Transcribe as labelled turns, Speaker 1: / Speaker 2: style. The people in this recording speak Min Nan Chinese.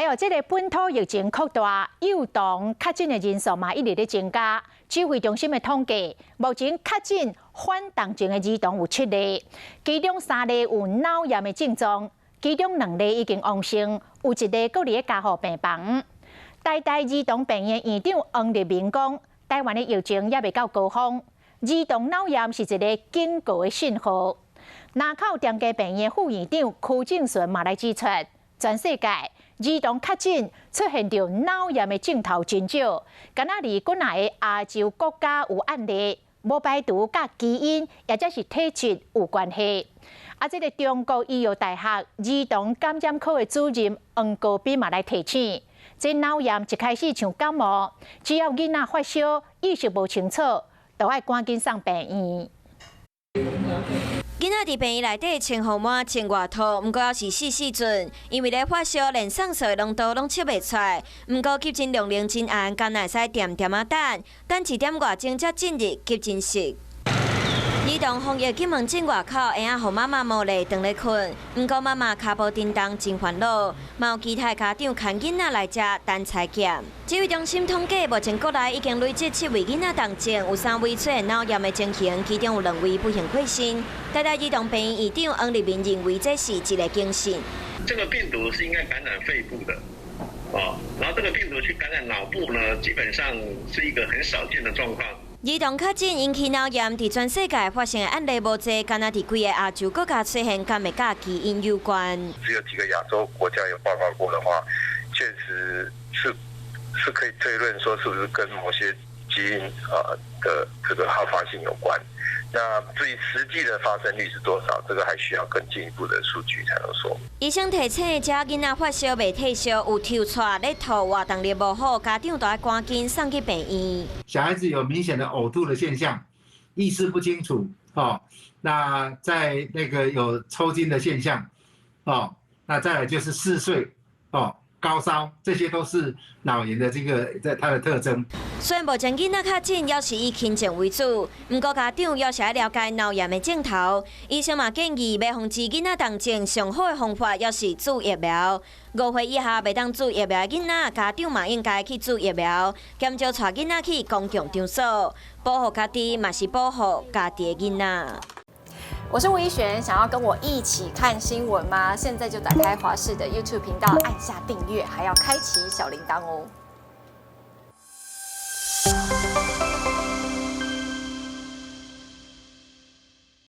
Speaker 1: 來哦，這个本土疫情擴大，幼童確診的人數嘛一直咧增加。指揮中心的統計，目前確診反動症的兒童有七例，其中三例有腦炎的症狀，其中兩例已經陽性，有一例閣佇咧加護病房。台大兒童病院院長黃立明講，台灣的疫情猶未到高峰，兒童腦炎是一个警告的信號。林口長庚病院副院長柯正純嘛來指出，全世界兒童確診出現著腦炎的症頭真少，敢若佇幾若个亞洲國家有案例，無排除佮基因抑者是體質有關係。啊，這个中國醫藥大學兒童感染科的主任黃國斌嘛來提醒，這腦炎一開始像感冒，只要囡仔發燒、意識無清楚，就愛趕緊送病院。
Speaker 2: 囡仔佇病院內底穿予滿穿外套，毋過猶是死死準，因為咧發燒，連送臊的濃度攏測袂出來。毋過急診量能真絚，敢若會使恬恬仔等，等一點外鐘才進入急診室。兒童防疫急門診外口，嬰仔予媽媽無咧當咧睏，毋過媽媽跤步沉重真煩惱，嘛有其他家長牽囡仔來遮等採檢。指揮中心統計，目前國內已經累積七位囡仔重症，有三位出現腦炎的情形，其中有兩位不幸過身。台大兒童病院院長黃立明認為，這是一个警訊。
Speaker 3: 這個病毒是應該感染肺部的，哦，然後這個病毒去感染腦部呢，基本上是一個很少見的狀況。
Speaker 2: 兒童確診引起腦炎，佇全世界發生的案例無濟，敢若佇幾个亞洲國家出現，敢會佮基因有關？
Speaker 4: 只有幾個亞洲國家有報告過的話，確實是可以推論說，是不是跟某些基因啊的這個好發性有關？那至於實際的發生率是多少，這個還需要更進一步的數據才能說。
Speaker 2: 醫生提醒，只要囡仔發燒袂退燒，有抽搐、咧吐、活動力無好，家長就愛趕緊送去病院。
Speaker 5: 小孩子有明顯的嘔吐的現象，意識不清楚，哦，那在那個有抽筋的現象，哦，那再來就是嗜睡，哦，高燒，這些都是腦炎的這個在它的特徵。
Speaker 2: 雖然目前囡仔確診，猶是以輕症為主，毋過家長猶是愛了解腦炎的症頭。醫生嘛建議，欲防止囡仔重症，上好的方法猶是注疫苗。5歲以下袂當注疫苗的囡仔，家長嘛應該去注疫苗，減少帶囡仔去公共場所，保護家己嘛是保護家己的囡仔。
Speaker 6: 我是吳怡璇，想要跟我一起看新聞嗎？現在就打開華視的 YouTube 頻道，按下訂閱，還要開啟小鈴鐺哦。